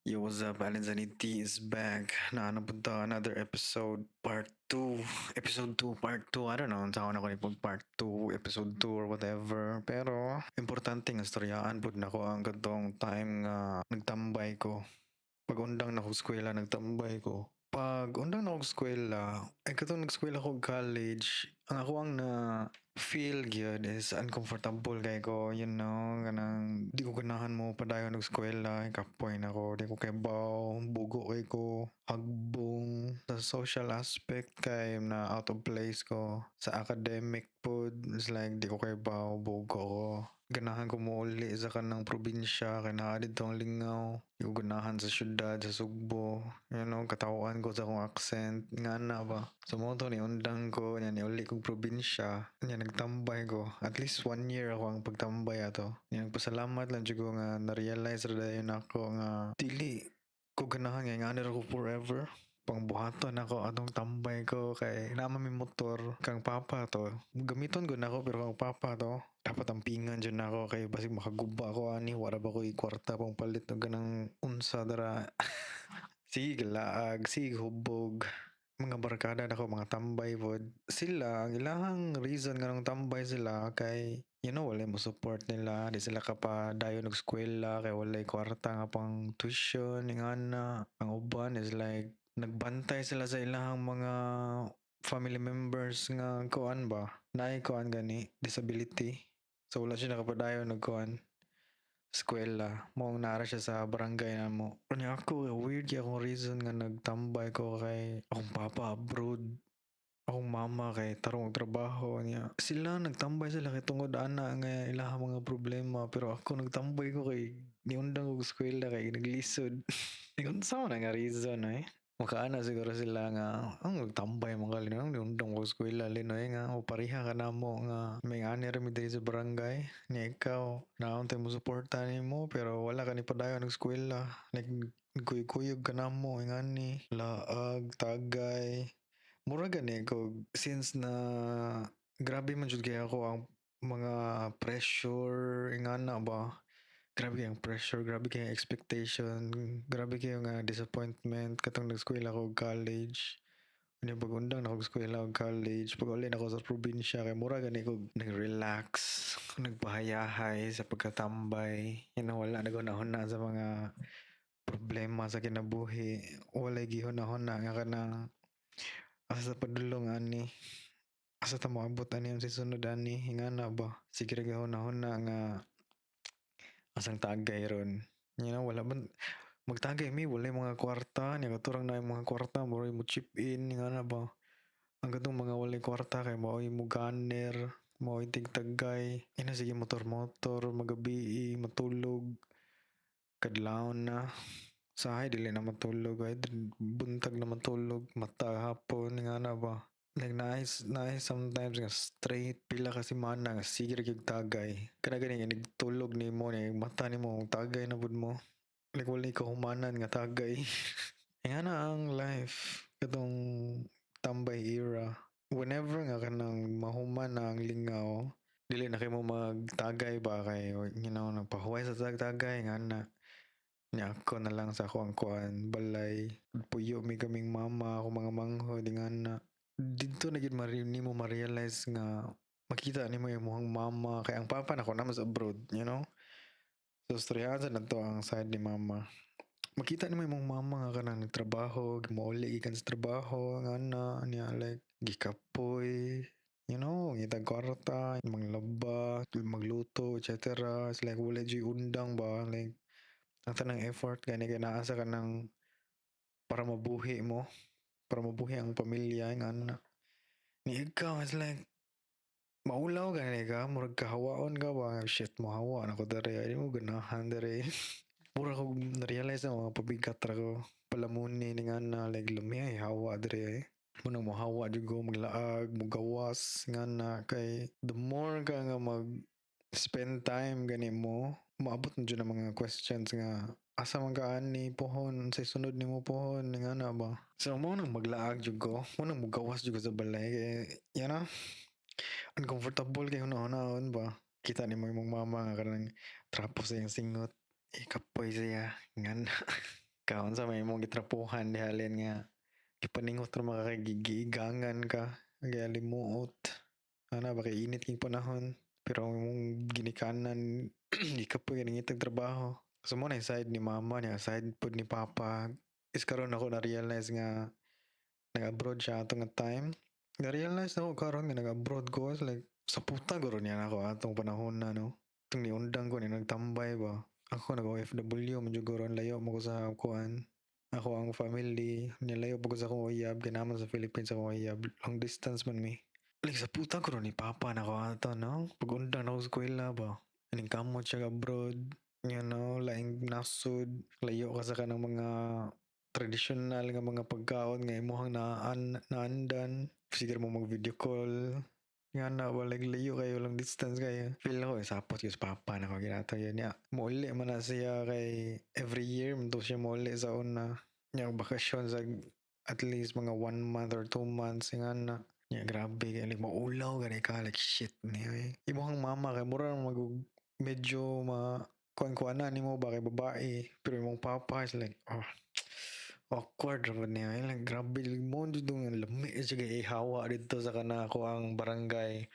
Yo, what's up? Alan Zanetti is back. Naa na pud ta another episode, part 2. Episode 2, part 2. I don't know, unsa na ko ni pag part 2, episode 2 or whatever. Pero, importante nga istoryaan pud nako ang katong time nga nagtambay ko. Pag undang na ko eskwela, nagtambay ko. Pag undang na ko eskwela, ay katong nag-eskwela ko college, ang ako ang na feel gyud is uncomfortable kay ko, kanang di ko ganahan mo padayon og eskwela, kapoy na ko, di ko kabaw, bugo kay ko, hagbong sa social aspect kay na out of place ko. Sa academic pod, it's like di ko kabaw, bugo ko. Ganahan ko mouli sa kanang probinsya kay naa didto ang lingaw. Di ko ganahan sa syudad, sa Sugbo, katawhan ko sa akong accent, ngana ba. So mao to niundang ko, nya niuli kog probinsya, nya nagtambay ko. At least one year ako ang pagtambay ato. Nya nagpasalamat lang jud ko nga na-realize ra dayon nako nga dili ko ganahan nga ingani ra ko forever. Pangbuhaton nako atong tambay ko kay naa man mi motor kang papa to. Gamiton gud nako, pero kang papa to dapat ampingan jud nako kay basig makaguba ko ani, wala ba ko'y kwarta pang palit og kanang unsa dara. Sige laag, sige hubog. Mga barkada nako, mga tambay pod. Sila, ang ilahang reason nganong tambay sila kay walay mo support nila, di sila kapadayon og eskwela kay walay kwarta nga pang tuition ingana. Ang uban is like nagbantay sila sa ilahang mga family members nga kuan ba, naay kuan gani, disability. So wala siya nakapadayon og kuan, eskwela. Mao naa ra siya sa barangay namo. Unya ako, weird kay akong reason nga nagtambay ko kay akong papa abroad. Akong mama kay tarong og trabaho niya. Sila nagtambay sila kay tungod ana nga ilahang mga problema, pero ako nagtambay ko kay niundang og eskwela kay naglisod. Unsa man nga reason eh? Makaana siguro sila nga ang nagtambay man ka linoy, niundang og eskwela linoy nga o pareha ka namo nga may ani ra mi diri sa barangay niya, ikaw naa untay mo suporta nimo pero wala ka ni padayon og eskwela, like nagkuyog-kuyog ka namo ingani, laag tagay. Mura gani kog since na grabe man jud kay ako ang mga pressure ingana ba. Grabe ang pressure, grabe kay ang expectation, grabe kayo nga disappointment katong nag-eskwela ko og college. Unya pag undang na kog eskwela og college, pag uli nako sa probinsya kay mura gani kog nag-relax, nagpahayahay sa pagkatambay. Wala na huna-huna sa mga problema sa kinabuhi. Walay gihuna-huna nga kanang asa sa padulong ani, asa ta moabot ani, unsay sunod ani, ingana ba. Sige ra huna-huna nga asang tagay ron. Wala man magtagay mi, walay mga kwarta niya, kato rang naay mga kwarta murag mo chip in ingana ba. Ang katong mga walay kwarta kay mao'y mo gunner, mao'y tigtagay. Ina sige motor-motor, magabii, matulog. Kadlawon na. Sahay dili na matulog ay buntag na matulog, mata hapon ingana ba. Like nice nice sometimes nga straight pila ka semana nga sige ra gyud tagay. Kana gani nga nagtulog nimo ni mata nimo tagay na pud mo. Like walay kahumanan nga tagay. Ingana ang life katong tambay era. Whenever nga kanang mahuman na ang lingaw, dili na kay mo magtagay ba kay nagpahuway sa tagtagay ngana. Nya ako na lang sa ako ang kuan balay. Puyo mi kaming mama, ako mga manghod ingana. Didto na gyud nimo ma-realize nga makita nimo imong mama kay ang papa nako naa sa abroad. So istoryahan sa nato ang side ni mama. Makita nimo imong mama nga kanang nagtrabaho, mouli gikan sa trabaho ngana niya, like gikapoy, ngitag kwarta, manglaba, magluto, etc. It's like wala jud undang ba, like ang tanang effort gani kay naa sa kanang para mabuhi mo, para mabuhi ang pamilya ngana. Ni ikaw is like maulaw gani ka, murag kahawaon ka ba, shit, mohawa na ko diri, ay di mo ganahan diri. Mura ko na-realize na mga pabigat ra ko, palamuni ni ngana, like lami ay hawa diri eh. Mao nang mohawa jud ko, maglaag, mogawas ngana kay the more ka nga mag spend time gani mo, moabot na jud ang mga questions nga asa man ka ani pohon, unsay sunod nimo pohon ngana ba. So mao nang maglaag jud ko, mao nang mogawas jud ko sa balay kay uncomfortable kay huna-hunaon ba. Kita nimo imong mama nga kanang trapo sa iyang singot, eh, kapoy siya ngana. Ikaw, unsa may imong gitrapuhan diha, Len, nga gipaningot ra man ka kay giigangan ka, gialimuot. Ana ba kay init king panahon, pero ang imong ginikanan gikapoy nangitag trabaho. So mao na side ni mama niya, side pud ni papa is karon ako na-realize nga nag-abroad siya ato nga time. Na-realize nako karon nga nag-abroad ko is like sa puta guro niya nako atong panahon na, no. Itong niundang ko ni nagtambay ba. Ako nag-OFW man jud ko ron, layo mo ko sa kuan. Ako ang family, nilayo pa ko sa akong uyab, kay naa man sa Philippines akong uyab, long distance man mi. Like sa puta ko ni papa nako ato, no. Pag undang nako sa eskwela ba. Aning kamot siya abroad, laing nasod, layo ka sa kanang mga tradisyonal nga mga pagkaon nga imuhang naan naandan. Sige mo mag video call. Nga na ba, like layo kayo, long distance kayo. Feel ko, eh, sapot yung papa nako ginato yun niya. Muuli man na siya kay every year, mo siya muuli sa una. Nya bakasyon sa at least mga 1 month or 2 months nga na. Nya grabe kay like maulaw gani ka, like shit niya eh. Imuhang mama kay mura mag medyo ma kuan-kuan na nimo ba kay babae, pero imong papa is like, oh, awkward ra pud niya eh. Like grabe mo jud nga lami siya kay ihawa dito sa kana ako ang barangay.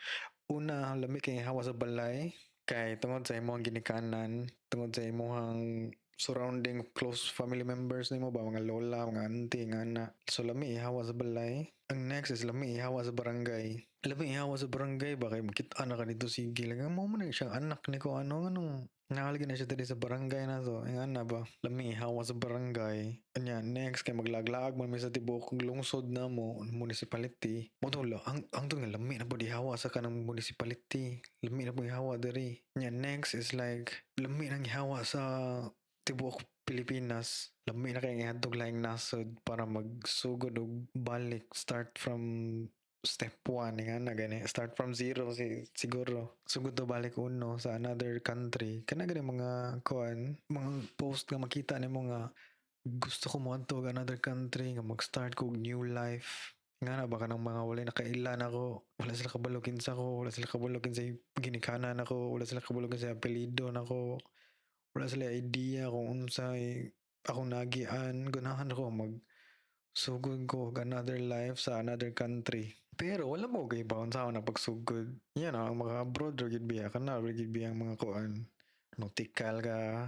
Una, lami kay hawa sa balay kay tungod sa imong ginikanan, tungod sa imong surrounding close family members nimo ba, mga lola, mga auntie nga na. So lami ihawa sa balay. Ang next is lami ihawa sa barangay. Lami ihawa sa barangay ba kay makita na ka dito sige lang mo man siyang anak ni ko ano nganong naalagi na siya diri sa barangay na to. Ang ana ba, lami ihawa sa barangay. Anya next kay maglaglaag man mi sa tibuok lungsod na mo, municipality. Mo to ang to nga lami na pud ihawa sa kanang municipality. Lami na pud ihawa diri. Nya next is like lami nang ihawa sa tibuok Pilipinas. Lami na kay ihadtog laing nasod para magsugod og balik, start from step 1 nga na gani, start from zero si siguro sugod to balik uno sa another country. Kana gani mga kuan, mga post nga makita nimo nga gusto ko moadto og another country nga mag-start ko og new life nga na baka ng mga walay nakaila nako, wala sila kabalo kinsa ko, wala sila kabalo kinsay ginikanan nako, wala sila kabalo kinsay apelyido nako, wala sila idea kung unsay akong nagian. Ganahan ako mag sugod ko og another life sa another country. Pero wala mo kay ba unsa na pagsugod. Yan ang mga abroad ra gyud biya, kana ra gyud biya ang mga kuan. Nautical ka,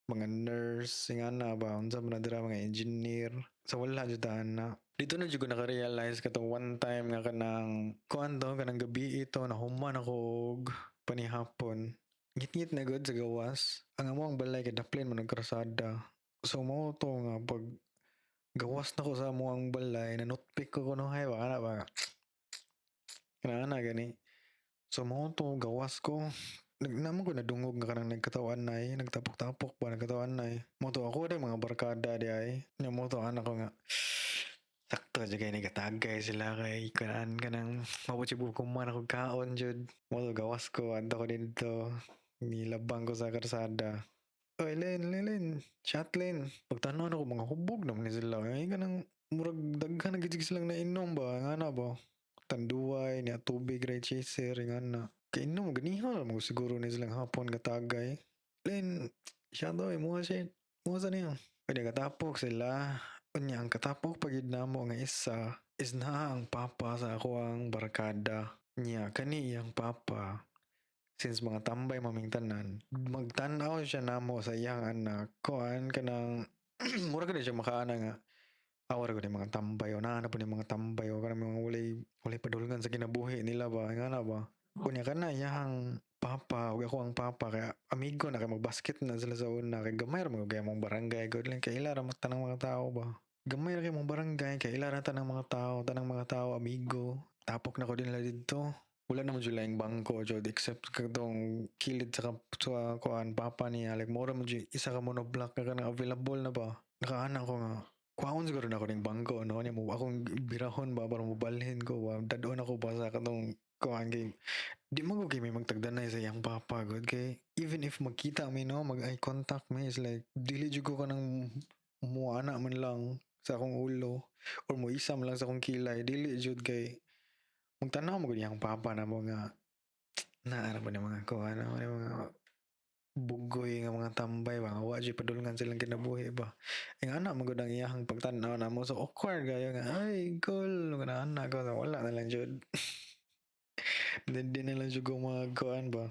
mga nurse, nga na ba, unsa man na dira, mga engineer. Sa wala jud na. Dito na jud ko naka-realize katong one time nga kanang kuan to, kanang gabi ito nahuman ako og panihapon. Ngit-ngit na gud sa gawas. Ang among balay kay daplin man og krasada. So mao to nga pag gawas na ko sa among balay na notpick ko kuno hay ba kana ba. Kana na gani. So mao to gawas ko. Nag naman ko nadungog nga kanang nagkatawan nay, nagtapok-tapok ba nagkatawan nay. Mao to ako di mga barkada di ay. Nya mo to anak ko nga sakto jud kay nagatagay sila kay kanang kanang mabot siya kuman ako kaon jud. Mao to gawas ko adto ko didto. Nilabang ko sa karsada. "Oy Len, Len, Len, shot Len." Pagtan-aw nako, mga hubog naman ni sila. Ay kanang murag daghan na gid silang nainom ba nga na ba. Tanduay niya, tubig ray chaser nga na. Kay inom ganiha ra man siguro ni silang hapon katagay. "Len, shot oy, muha shit. Muha sa niyo." Unya katapok sila. Unya ang katapok pa gyud namo nga isa is naa ang papa sa akoang barkada. Nya kani iyang papa, since mga tambay maming tanan, magtan-aw siya namo sa iyang anak. Kuan kanang mura gani siya makaana nga awa ra gud ni mga tambay o naa na pud ni mga tambay o kanang mga walay padulngan sa kinabuhi nila ba nga na ba. Unya kana iyang papa ug ako ang papa kay amigo na kay mag-basket na sila sa una kay gamay ra man kay among barangay gud lang kay ila ra man tanang mga tao ba. Gamay ra kay among barangay kay ila ra tanang mga tao, tanang mga tao amigo. Tapok na ko din nila didto. Wala naman jud laing bangko jud except katong kilid sa kuan papa niya, like mura man jud isa ka monoblock nga kanang available na ba. Nakaana ko nga kuhaon siguro nako ning bangko, no, nya mo akong birahon ba para mobalhin ko ba, dad-on ako ba sa katong kuan kay di man ko kay may magtagdanay sa iyang papa gud kay even if magkita mi, no, mag eye contact mi is like dili jud ko kanang muana man lang sa akong ulo or moisa man lang sa akong kilay, dili jud kay magtan-aw man gud iyang papa namo nga naa ra ba ni mga kuan, naa ni mga Bugoy nga mga tambay ba, nga wa jud padulngan silang kinabuhi ba. Ingana man gud ang iyahang pagtan-aw namo, so awkward kayo nga, "Ay, cool," nga ana ko, wala na lang jud. Then di na lang jud ko magkuan ba.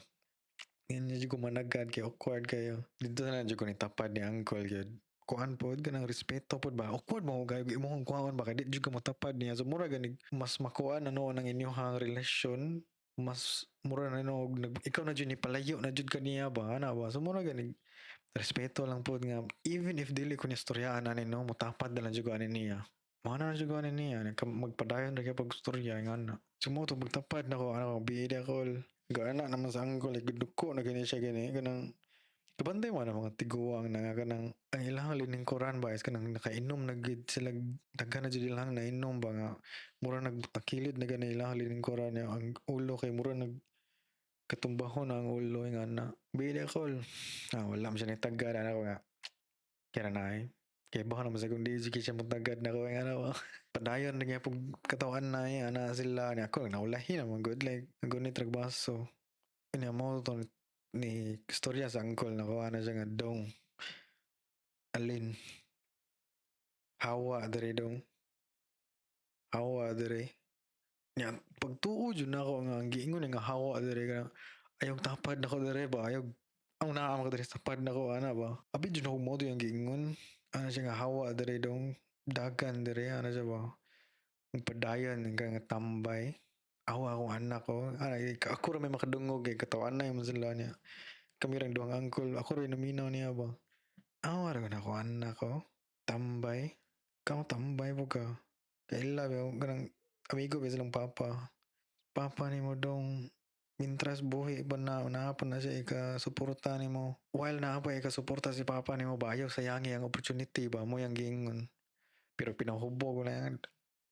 Hindi jud ko managad kay awkward kayo. Dito na lang jud ko ni tapad ni uncle gyud. Kuan pod, kanang respeto pod ba. Awkward mo kayo imong kuan ba, kay di jud ka motapad niya. So mura gani mas makuan ano nang inyong relasyon, mas mura na no nag, ikaw na jud ni palayo na jud kaniya ba, ana ba. So mura gani respeto lang pod nga even if dili ko ni istoryaan ani, no, motapad na lang jud ko ani niya. Mo na jud ko ani niya, magpadayon ra gyud pag istorya nga ana. So mo to magtapad na ko ano, bida call. Gaana naman sa uncle, like duko na gani siya gani, kanang kabantay mo na mga tiguang na nga kanang ang ilang liningkuran ba is kanang nakainom na gid sila, daghan na jud ilang nainom ba, nga mura nagtakilid na gani ilang liningkuran niya, ang ulo kay mura nag katumbahon na ang ulo nga na bida call. Ah, wala man siya nitagad ana ko nga kaya na ay kay baka naman sa kung di siya motagad na ko nga ano, padayon na gyud katawan na ana sila niya. Ako naulahi naman good, like gunit rag baso niya mo to ni istorya sa uncle na ko ana siya nga, "Dong, alin, hawa diri dong, hawa diri." Nya pagtuo jud nako nga ang giingon nga hawa diri, kanang ayaw tapad nako diri ba, ayaw ang naa ko diri, tapad nako ana ba. Abi jud ako mo yung giingon ana siya nga, "Hawa diri dong, dagan diri," ana siya ba, padayon ka nga tambay, awa akong anak ko ana. Ako ra may makadungog kay katawan na yung sila niya, kami rang duhang uncle, ako rin naminaw niya ba. Awa ra na ako anak ko, tambay ka, tambay po ka, kaila ba kanang amigo ba silang papa, papa nimo dong, mintras buhi pa na, naa pa na siya ika-suporta nimo. While naa pa ika-suporta si papa nimo ba, ayaw sayangi ang opportunity ba mo yang giingon. Pero pinahubog ko na yan.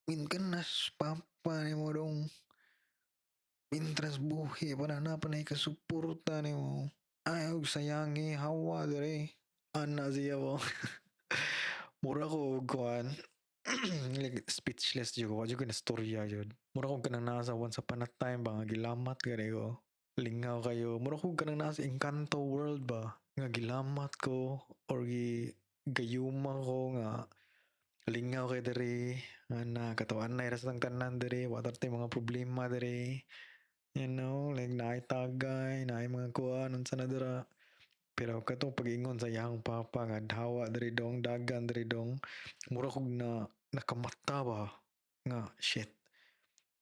Minkanas papa nimo dong. Mintras buhi pa na, naa pa na ika-suporta nimo. Ayaw sayangi, hawa dire. Ana siya mo. Mura ko kuan, like speechless jud ko, jud ko na storya jud. Mura ko kanang nasa Once Upon a Time ba nga gilamat gani ko. Lingaw kayo. Mura ko kanang nasa Encanto world ba nga gilamat ko or gi gayuma ko nga lingaw kay diri nga na katawan na ra sa tanan diri, wa tay mga problema diri. Like naay tagay, naay mga kuan, unsa na dira. Pero katong pag-ingon sa iyang papa nga hawa diri dong, dagan diri dong, mura kog na nakamata ba nga shit.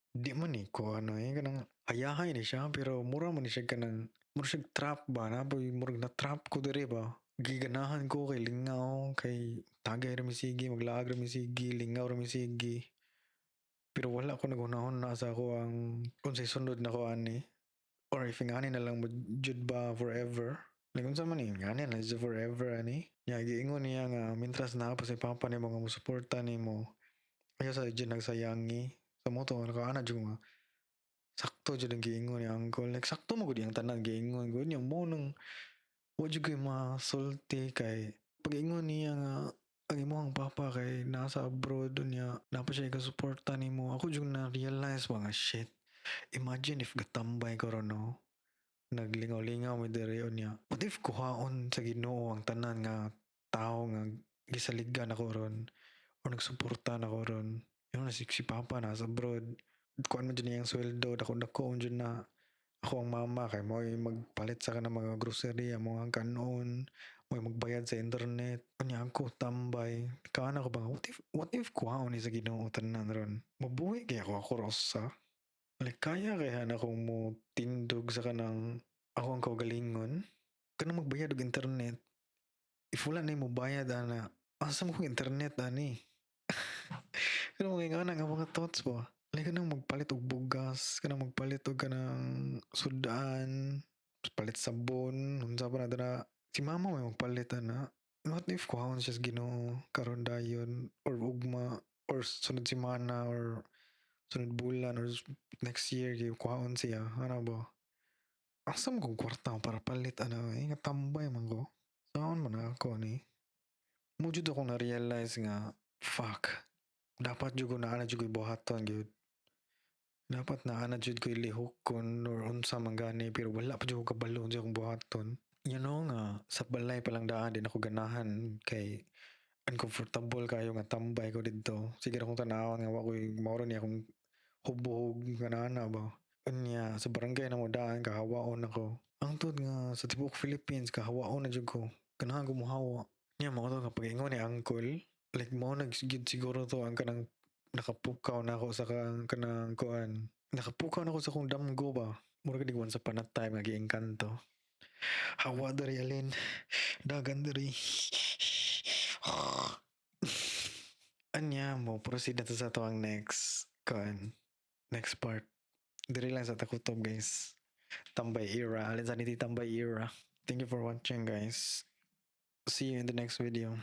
Di man ni ko ano eh, kanang hayahay ni siya, pero mura man ni siya kanang mura siya trap ba na boy, murag na trap ko diri ba. Giganahan ko kay lingaw, kay tagay ra mi sige, maglaag ra mi sige, lingaw ra mi sige. Pero wala ko naghunahon na sa ako ang unsay sunod na ko ani. Or if ingani na lang mo jud ba forever. Like unsa man ni, ngani na jud forever ani. Nya giingon niya nga mintras naa pa si papa nimo nga mosuporta nimo, ayaw sa jud nagsayangi. Sa mo to nakaana jud nga sakto jud ang giingon ni uncle. Like sakto mo gud ang tanan giingon gud niya mo nang wa jud koy masulti kay pag-ingon niya nga ang imong papa kay nasa abroad niya, naa pa siya ika-suporta nimo. Ako jud na realize ba nga shit. Imagine if gatambay ko ron, no? Naglingaw-lingaw mi diri niya. What if kuhaon sa Ginoo ang tanan nga tao nga gisaligan ako ron or nagsuporta nako ron? Yun na si papa nasa abroad. Kuan man jud niyang sweldo, dako-dako jud na. Ako ang mama kay mo magpalit sa kanang mga grocery, ang mga kanon, mo magbayad sa internet. Unya ako tambay. Kaana ko ba what if kuhaon ni sa Ginoo tanan ron? Mabuhi kaya ako rosa. Like kaya kaya na akong mo tindog sa kanang ako ang kaugalingon. Kanang magbayad og internet. If wala na mo bayad ana, asa mo kong internet ani? Pero mga nga mga thoughts ba? Like kanang magpalit og bugas, kanang magpalit og kanang sudan, palit sabon, unsa pa na dara. Si mama may magpalit ana. What if kuhaon siya sa Ginoo karon dayon or ugma or sunod semana or sunod bulan or next year kay kuhaon siya, ana ba? Asa man kong kwarta para palit ana eh, nga tambay man ko. Saon man ako ni? Mo jud ako na-realize nga fuck. Dapat jud ko naa na jud ko'y buhaton gyud. Dapat naa na jud ko'y lihokon or unsa man gani, pero wala pa jud ko kabalo unsa akong buhaton. You know nga sa balay pa lang daan di na ko ganahan kay uncomfortable kayo nga tambay ko didto. Sige ra kong tan-awon nga wa koy mao ra ni akong hubog nga naa ba. Unya sa barangay namo daan kahawaon ako. Hangtod nga sa tibuok Philippines kahawaon na jud ko. Ganahan ko mohawa. Nya mao to nga pag-ingon ni uncle, like mao na gyud siguro to ang kanang nakapukaw na ako sa kanang kuan. Nakapukaw na ako sa akong damgo ba. Mura gud once upon a time nga giengkanto. Hawa diri, alin. Dagan diri. Anya mo proceed na to sa ato ang next kuan. Next part. Diri lang sa takutob, guys. Tambay era. Alin sa niti tambay era. Thank you for watching, guys. See you in the next video.